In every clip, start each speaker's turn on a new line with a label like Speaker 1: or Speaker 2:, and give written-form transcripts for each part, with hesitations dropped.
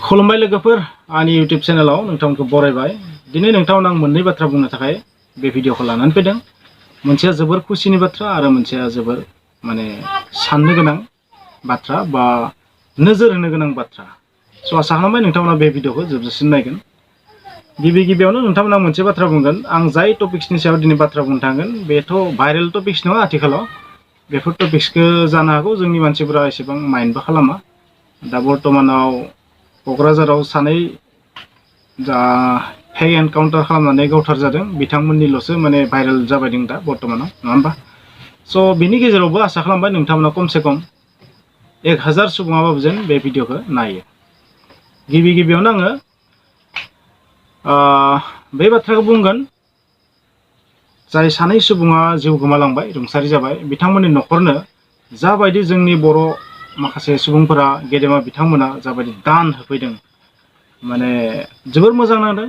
Speaker 1: खुलुमबाय लोगोफोर आंनि YouTube चेनेलाव नोंथांमोनखौ बरायबाय। दिनै नोंथांमोन आं मोननै बाथ्रा बुंनो थाखाय बे भिडिअखौ लानानै फैदों। मोनसेया जोबोर खुसिनि बाथ्रा आरो मोनसेया जोबोर साननो गोनां बाथ्रा बा नोजोर होनो गोनां बाथ्रा। आसा खालामबाय नोंथांमोना बे भिडिअखौ जोबजासिम नायगोन। गिबियावनो नोंथांमोना मोनसे बाथ्रा बुंगोन, आं जाय टपिक्सनि सायाव दिनै बाथ्रा बुंनो थांगोन बेथ' भाइरेल टपिक्स नङा। आथिखालाव बेफोर टपिक्सखौ जानो हागौ जोंनि मानसिफोरा एसेबां माइन्डबो खालामा। दा बर्तमानाव क'क्राझाराव सानै जा फेक एनकाउन्टार खालामनानै गावथार जादों बिथांमोननिल'सो भाइरेल जाबायदों दा बर्तमानाव, नङा होमबा? बिनि गेजेरावबो आसा खालामबाय नोंथांमोना खमसे खम 1000 सुबुङाबाबो जेन बे भिडिअखौ नायो। गिबियावनो आङो बे बाथ्राखौ बुंगोन, जाय सानै सुबुङा जिउ गोमालांबाय, रुंसारि जाबाय, बिथांमोननि न'खरनो जाबायदि जोंनि बर' माखासे सुबुंफोरा गेदेमा बिथांमोना जाबायदि दान होफैदों, जोबोर मोजां नांदों।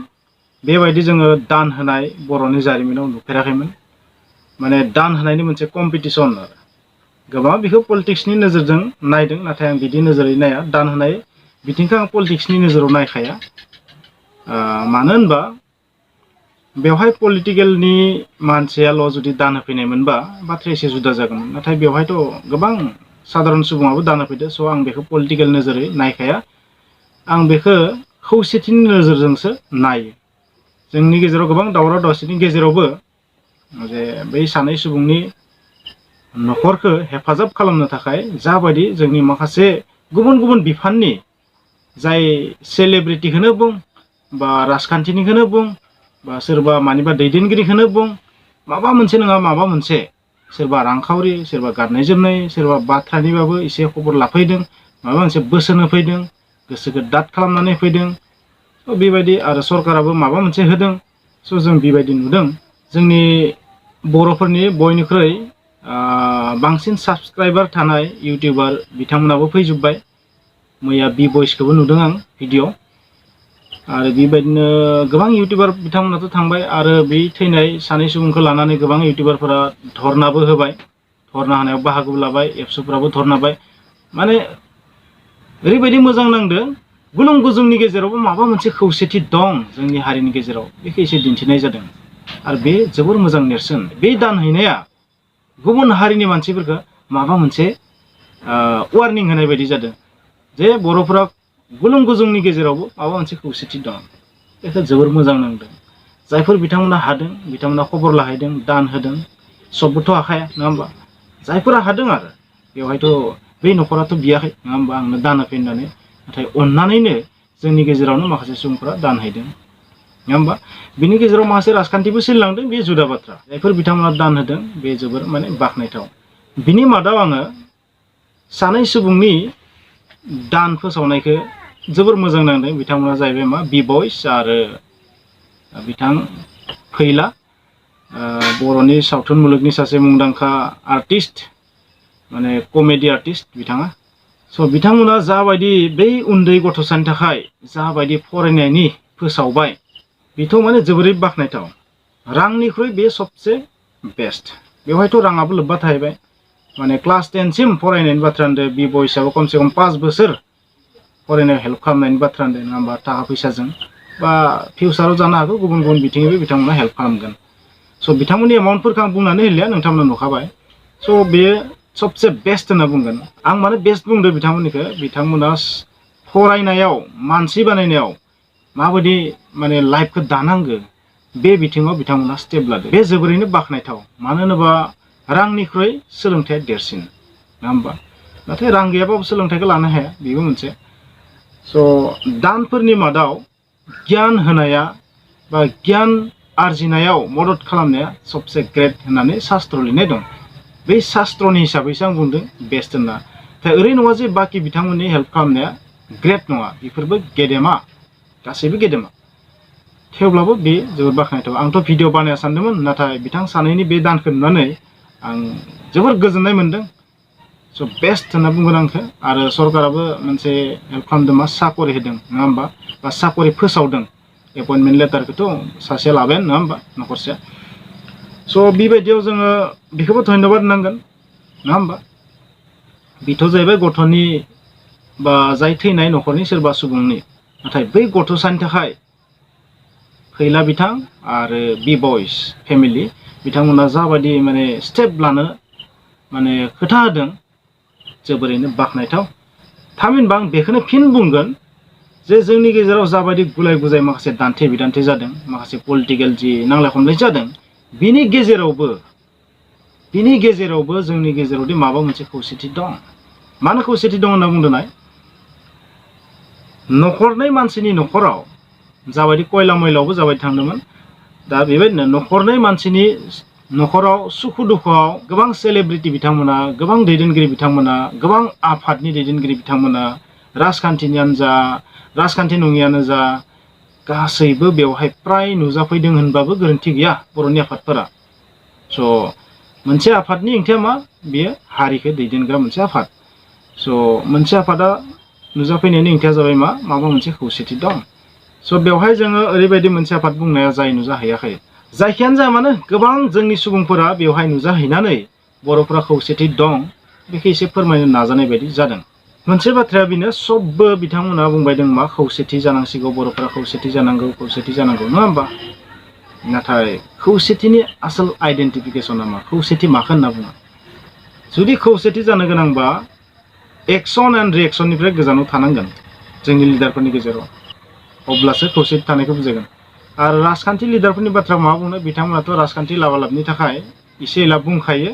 Speaker 1: बेबायदि जोङो दान होनाय बर'नि जारिमिनाव नुफेराखैमोन। दान होनायनि मोनसे कम्पिटिसन आरो गोबां बेखौ पलिटिक्सनि नोजोरजों नायदों, नाथाय आं बिदि नोजोरै नाया। दान होनाय बिथिंखौ आं पलिटिक्सनि नोजोराव नायखाया। मानो होनबा बेवहाय पलिटिकेलनि मानसियाल' जुदि दान होफैनायमोनबा बाथ्राया एसे जुदा जागौमोन। नाथाय बेवहायथ' गोबां साधारन सुबुङाबो दान होफैदो। आं बेखौ पलिटिकेल नोजोरै नायखाया। आं बेखौ खौसेथिनि नोजोरजोंसो नायो। जोंनि गेजेराव गोबां दावराव दावसिनि गेजेरावबो जे बै सानै सुबुंनि न'खरखौ हेफाजाब खालामनो थाखाय जाबायदि जोंनि माखासे गुबुन बिफाननि जाय सेलेब्रिटिखौनो बुं बा राजखान्थिनिखौनो बुं बा सोरबा मानिबा दैदेनगिरिखौनो बुं, माबा मोनसे नङा माबा मोनसे, सोरबा रांखावरि, सोरबा गाननाय जोमनाय, सोरबा बाथ्रानिबाबो एसे खबर लाफैदों, माबा मोनसे बोसोन होफैदों, गोसोखौ दाद खालामनानै फैदों। बेबायदि आरो सरकाराबो माबा मोनसे होदों। जों बेबायदि नुदों। जोंनि बर'फोरनि बयनिख्रुइ बांसिन साबस्क्राइबार थानाय इउटिउबार बिथांमोनाबो फैजोब्बाय। मैया बि बयसखौबो नुदों आं भिडिअ'। आरो बेबायदिनो गोबां इउटिउबार बिथांमोनाथ' थांबाय। आरो बै थैनाय सानै सुबुंखौ लानानै गोबां इउटिउबारफोरा धरनाबो होबाय, धरना होनायाव बाहागोबो लाबाय, एबसुफोराबो धरनाबाय। ओरैबायदि मोजां नांदों, गुलुं गुजुंनि गेजेरावबो माबा मोनसे खौसेथि दं जोंनि हारिनि गेजेराव, बेखौ एसे दिन्थिनाय जादों। आरो बे जोबोर मोजां नेरसोन। बे दान हैनाया गुबुन हारिनि मानसिफोरखौ माबा मोनसे वार्निं होनाय बायदि जादों जे बर'फोरा गुलुं गुजुंनि गेजेरावबो माबा मोनसे खौसेथि दं। बेखौ जोबोर मोजां नांदों। जायफोर बिथांमोना हादों, बिथांमोना खबर लाहैदों, दान होदों। सबबोथ' हाखाया, नङा होमबा? जायफोरा हादों आरो बेवहायथ' बै न'खराथ' बियाखै, नङा होमबा, आंनो दान होफै होननानै। नाथाय अननानैनो जोंनि गेजेरावनो माखासे सुबुंफोरा दान हैदों, नङा होमबा? बिनि गेजेराव माखासे राजखान्थिबो सोलिलांदों, बे जुदा बाथ्रा। जायफोर बिथांमोना दान होदों बे जोबोर बाख्नायथाव। बिनि मादाव आङो सानै सुबुंनि दान फोसावनायखौ जोबोर मोजां नांदों। बिथांमोना जाहैबाय बि बयस आरो बिथां फैला, बर'नि सावथुन मुलुगनि सासे मुंदांखा आर्टिस्ट, कमेडि आर्टिस्ट बिथाङा। बिथांमोना जाबायदि बै उन्दै गथ'सानि थाखाय जाबायदि फरायनायनि फोसावबाय, बेथ' जोबोरै बाख्नायथाव। रांनिख्रुइ बे सबसे बेस्ट। बेवहायथ' राङाबो लोब्बा थाहैबाय। क्लास 10 सिम फरायनायनि बाथ्रा होनदों। बि बयसआबो खमसे खम 5 बोसोर फरायनायाव हेल्प खालामनायनि बाथ्रा होनदों, नङा होमबा? थाखा फैसाजों बा फिउचाराव जानो हागौ गुबुन बिथिङैबो बिथांमोना हेल्प खालामगोन। बिथांमोननि एमाउन्टफोरखौ आं बुंनानै होलिया, नोंथांमोना नुखाबाय। बेयो सबसे बेस्ट होनना बुंगोन आं। बेस्ट बुंदों बिथांमोननिखौ। बिथांमोना फरायनायाव, मानसि बानायनायाव माबायदि लाइफखौ दानांगो, बे बिथिङाव बिथांमोना स्टेप लादों। बे जोबोरैनो बाख्नायथाव। मानो होनोबा रांनिख्रुइ सोलोंथाइया देरसिन, नङा होमबा? नाथाय रां गैयाबाबो सोलोंथाइखौ लानो हाया, बेबो मोनसे। दानफोरनि मादाव गियान होनाया बा गियान आरजिनायाव मदद खालामनाया सबसे ग्रेट होननानै शास्त्र लिरनाय दं। बै शास्त्रनि हिसाबैसो आं बुंदों बेस्ट होनना। ओरै नङा जे बाखि बिथांमोननि हेल्प खालामनाया ग्रेट नङा, बेफोरबो गेदेमा, गासैबो गेदेमा। थेवब्लाबो बे जोबोद बाख्नायथाव। आंथ' भिडिअ बानाया सानदोंमोन, नाथाय बिथां सानैनि बे दानखौ नुनानै आं जोबोर गोजोननाय मोनदों। बेस्ट होनना बुंगोन आंखौ। आरो सरकाराबो मोनसे हेल्प खालामदों, साकरि होदों, नङा होमबा? बा साकरि फोसावदों। एपइन्टमेन्ट लेटारखौथ' सासेया लाबायानो, नङा होमबा, न'खरसेया। बेबायदियाव जोङो बेखौबो धन्यबाद होनांगोन, नङा होमबा? बेथ' जाहैबाय गथ'नि बा जाय थैनाय न'खरनि सोरबा सुबुंनि नाथाय बै गथ'सानि थाखाय फैला बिथां आरो बि बयस फेमिलि बिथांमोना जाबायदि माने स्टेप लानो माने खोथा होदों जोबोरैनो बाख्नायथाव। थामहिनबा आं बेखौनो फिन बुंगोन जे जोंनि गेजेराव जाबायदि गुलाय गुजाय माखासे दान्थे बिदान्थे जादों, माखासे पलिटिकेल जि नांलाय खमलाय जादों, बिनि गेजेरावबो जोंनि गेजेरावदि माबा मोनसे खौसेथि दं। मानो खौसेथि दं होनना बुंदोंनाय? न'खरनै मानसिनि न'खराव जाबायदि खयला मयलायावबो जाबायदि थांदोंमोन, दा बेबायदिनो न'खरनै मानसिनि न'खराव सुखु दुखुआव गोबां सेलेब्रिटि बिथांमोना, गोबां दैदेनगिरि बिथांमोना, गोबां आफादनि दैदेनगिरि बिथांमोना, राजखान्थिनियानो जा राजखान्थि नङियानो जा गासैबो बेवहाय प्राय नुजाफैदों होनबाबो गोरोन्थि गैया बर'नि आफादफोरा। स' मोनसे आफादनि ओंथिया मा? बेयो हारिखौ दैदेनग्रा मोनसे आफाद। स' मोनसे आफादा नुजाफैनायनि ओंथिया जाबाय मा? माबा मोनसे खौसेथि दं। स' बेवहाय जोङो ओरैबायदि मोनसे आफाद बुंनाया जाय नुजाहैयाखै। जायखियानो जाया मानो गोबां जोंनि सुबुंफोरा बेवहाय नुजाहैनानै बर'फ्रा खौसेथि दं बेखौ एसे फोरमायनो नाजानाय बायदि जादों। मोनसे बाथ्राया बेनो, सबबो बिथांमोना बुंबाय दं मा खौसेथि जानांसिगौ, बर'फ्रा खौसेथि जानांगौ, खौसेथि जानांगौ, नङा होमबा? नाथाय खौसेथिनि आसोल आइडेन्टिफिकेसना मा? खौसेथि माखौ होनना बुङो? जुदि खौसेथि जानो गोनांबा एक्सन एन्ड रिएक्सननिफ्राय गोजानाव थानांगोन जोंनि लिडारफोरनि गेजेराव, अब्लासो खौसेथि थानायखौ बुजायगोन। आरो राजखान्थि लिडारफोरनि बाथ्रा मा बुंनो? बिथांमोनाथ' राजखान्थि लाबालाबनि थाखाय एसे एला बुंखायो,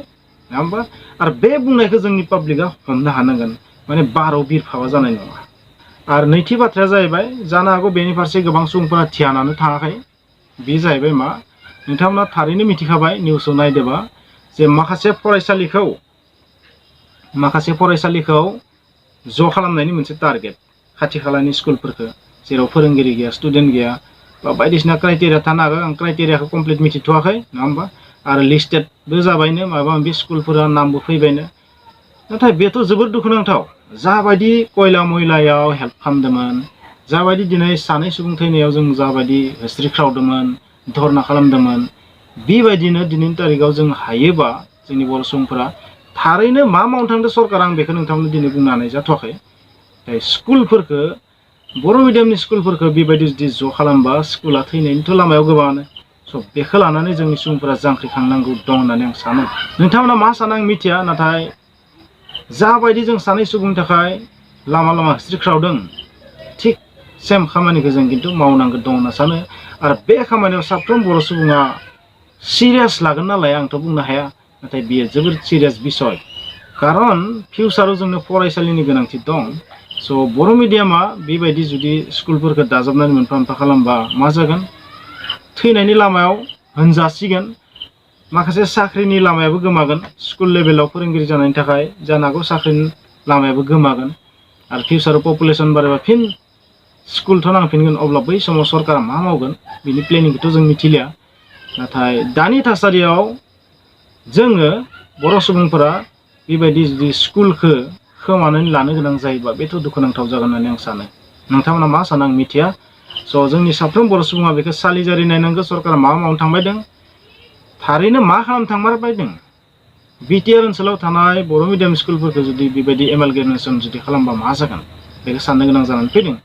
Speaker 1: नङा होमबा? आरो बे बुंनायखौ जोंनि पाब्लिकआ हमनो हानांगोन, माने बाराव बिरफाबा जानाय नङा। आरो नैथि बाथ्राया जाहैबाय, जानो हागौ बेनि फारसे गोबां सुबुंफोरा ध्यानानो थाङाखै। बे जाहैबाय मा? नोंथांमोना थारैनो मिथिखाबाय निउसाव नायदोंबा जे माखासे फरायसालिखौ ज' खालामनायनि मोनसे टारगेट, खाथि खालानि स्कुलफोरखौ जेराव फोरोंगिरि गैया, स्टुडेन्ट गैया, बा बायदिसिना क्राइटेरिया थानो हागौ। आं क्राइटेरियाखौ कमप्लिट मिथिथ'वाखै, नङा होमबा? आरो लिस्टेडबो जाबायनो, माबा माबि स्कुलफोरा नामबो फैबायनो। नाथाय बेथ' जोबोर दुखुनांथाव। जाबायदि खयला मयलायाव हेल्प खालामदोंमोन, जाबायदि दिनै सानै सुबुं थैनायाव जों जाबायदि होस्रिख्रावदोंमोन, धरना खालामदोंमोन, बेबायदिनो दिनैनि तारिखाव जों हायोबा जोंनि बर' सुबुंफोरा थारैनो मा मावनो थांदों सरकारा, आं बेखौ नोंथांमोन दिनै बुंनो हानाय जाथ'वाखै। स्कुलफोरखौ, बर' मिडियामनि स्कुलफोरखौ बेबायदि जुदि ज' खालामबा स्कुला थैनायनिथ' लामायाव गोबाङानो। स' बेखौ लानानै जोंनि सुबुंफोरा जांख्रिखांनांगौ दं होननानै आं सानो। नोंथांमोना मा सानो आं मिथिया, नाथाय जाबायदि जों सानै सुबुंनि थाखाय लामा लामा होस्रिख्रावदों, थिग सेम खामानिखौ जों खिन्थु मावनांगौ दं होनना सानो। आरो बे खामानियाव साफ्रोम बर' सुबुङा सिरियास लागोन ना लाया आंथ' बुंनो हाया, नाथाय बेयो जोबोर सिरियास बिसय। खारन फिउचाराव जोंनो फरायसालिनि गोनांथि दं। स' बर' मिडियामा बेबायदि जुदि स्कुलफोरखौ दाजाबनानै मोनफा मोनफा खालामबा मा जागोन? थैनायनि लामायाव होनजासिगोन। माखासे साख्रिनि लामायाबो गोमागोन। स्कुल लेभेलाव फोरोंगिरि जानायनि थाखाय जानो हागौ साख्रिनि लामायाबो गोमागोन। आरो फिउचाराव पपुलेसन बारायबा फिन स्कुलथ' नांफिनगोन। अब्ला बै समाव सरकारा मा मावगोन बिनि प्लेनिंखौथ' जों मिथिलिया। नाथाय दानि थासारियाव जोङो बर' सुबुंफोरा बेबायदि जुदि स्कुलखौ खोमानानै लानो गोनां जायोबा बेथ' दुखुनांथाव जागोन होननानै आं सानो। नोंथांमोना मा सानो आं मिथिया। स' जोंनि साफ्रोम बर' सुबुङा बेखौ सालिजारि नायनांगौ, सरकारा मा मावनो थांबायदों, थारैनो मा खालामनो थांमारबायदों। बिटिआर ओनसोलाव थानाय बर' मिडियाम स्कुलफोरखौ जुदि बेबायदि एमालगेमेसन जुदि खालामबा मा जागोन, बेखौ साननो गोनां जानानै फैदों।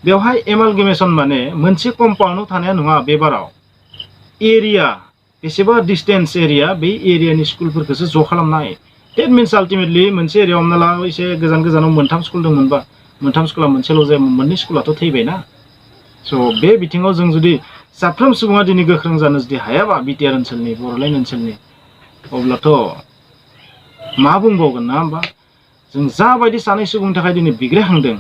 Speaker 1: बेवहाय एमालगेमेसन माने मोनसे कम्पाउन्डआव थानाया नङा, बेबाराव एरिया, बेसेबा डिस्टेन्स एरिया, बे एरियानि स्कुलफोरखौसो ज' खालामनाय। डेट मिन्स आल्टिमेटलि मोनसे एरियायाव हमना ला एसे गोजान गोजानाव मोनथाम स्कुल दंमोनबा मोनथाम स्कुला मोनसेल' जायोमोन, मोननै स्कुलाथ' थैबायना। स' बे बिथिङाव जों जुदि साफ्रोम सुबुङा दिनै गोख्रों जानो जुदि हायाबा बिटिआर ओनसोलनि, बड'लेण्ड ओनसोलनि, अब्लाथ' मा बुंबावगोन, नङा होमबा? जों जाबायदि सानै सुबुंनि थाखाय दिनै बिग्रायहांदों,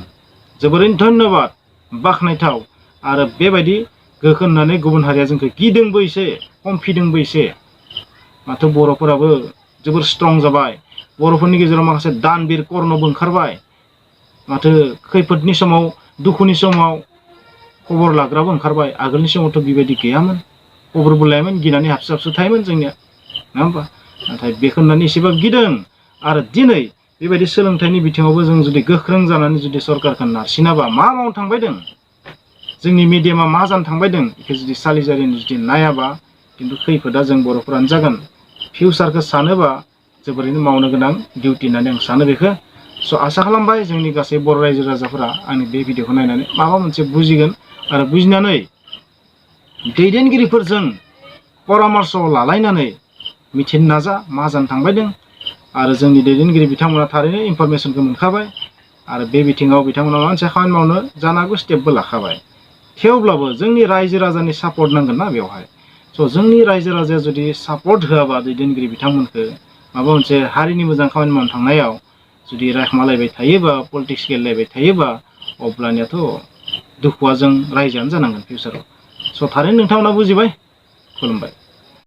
Speaker 1: जोबोरैनो धन्यबाद, बाख्नायथाव। आरो बेबायदि गोख्रों होननानै गुबुन हारिया जोंखौ गिदोंबो एसे, खमफिदोंबो एसे। माथो बर'फोराबो जोबोर स्ट्रं जाबाय। बर'फोरनि गेजेराव माखासे दानबिर कर्णबो ओंखारबाय। माथो खैफोदनि समाव, दुखुनि समाव खबर लाग्राबो ओंखारबाय। आगोलनि समावथ' बेबायदि गैयामोन, खबरबो लायामोन, गिनानै हाबसो हाबसो थायोमोन जोंनिया, नङा होमबा? नाथाय बेखौ होननानै एसेबां गिदों। आरो दिनै बेबायदि सोलोंथाइनि बिथिङावबो जों जुदि गोख्रों जानानै जुदि सरकारखौ नारसिनाबा मा मावनो थांबायदों, जोंनि मिडियामा मा जानो थांबायदों, बेखौ जुदि सालिजारिनि जुदि नायाबा खिन्थु खैफोदा जों बर'फोरानो जागोन। फिउचारखौ सानोबा जोबोरैनो मावनो गोनां डिउटि होननानै आं सानो बेखौ। स' आसा खालामबाय जोंनि गासै बर' रायजो राजाफोरा आंनि बे भिडिअखौ नायनानै माबा मोनसे बुजिगोन आरो बुजिनानै दैदेनगिरिफोरजों परामर्श लालायनानै मिथिनो नाजा मा जानो थांबायदों आरो जोंनि दैदेनगिरि बिथांमोना थारैनो इनफरमेसनखौ मोनखाबाय आरो बे बिथिङाव बिथांमोना माबा मोनसे खामानि मावनो जानांगौ स्टेपबो लाखाबाय थेवब्लाबो जोंनि रायजो राजानि सापर्ट नांगोन ना बेवहाय स' जोंनि रायजो राजाया जुदि सापर्ट होआबा दैदेनगिरि बिथांमोनखौ माबा मोनसे हारिनि मोजां खामानि मावनो थांनायाव जुदि रायखोमालायबाय थायोबा पलिटिक्स गेलेलायबाय थायोबा अब्लानियाथ' दुखुआ जों रायजोआनो जानांगोन फिउचाराव स' थारैनो नोंथांमोना बुजिबाय खुलुमबाय।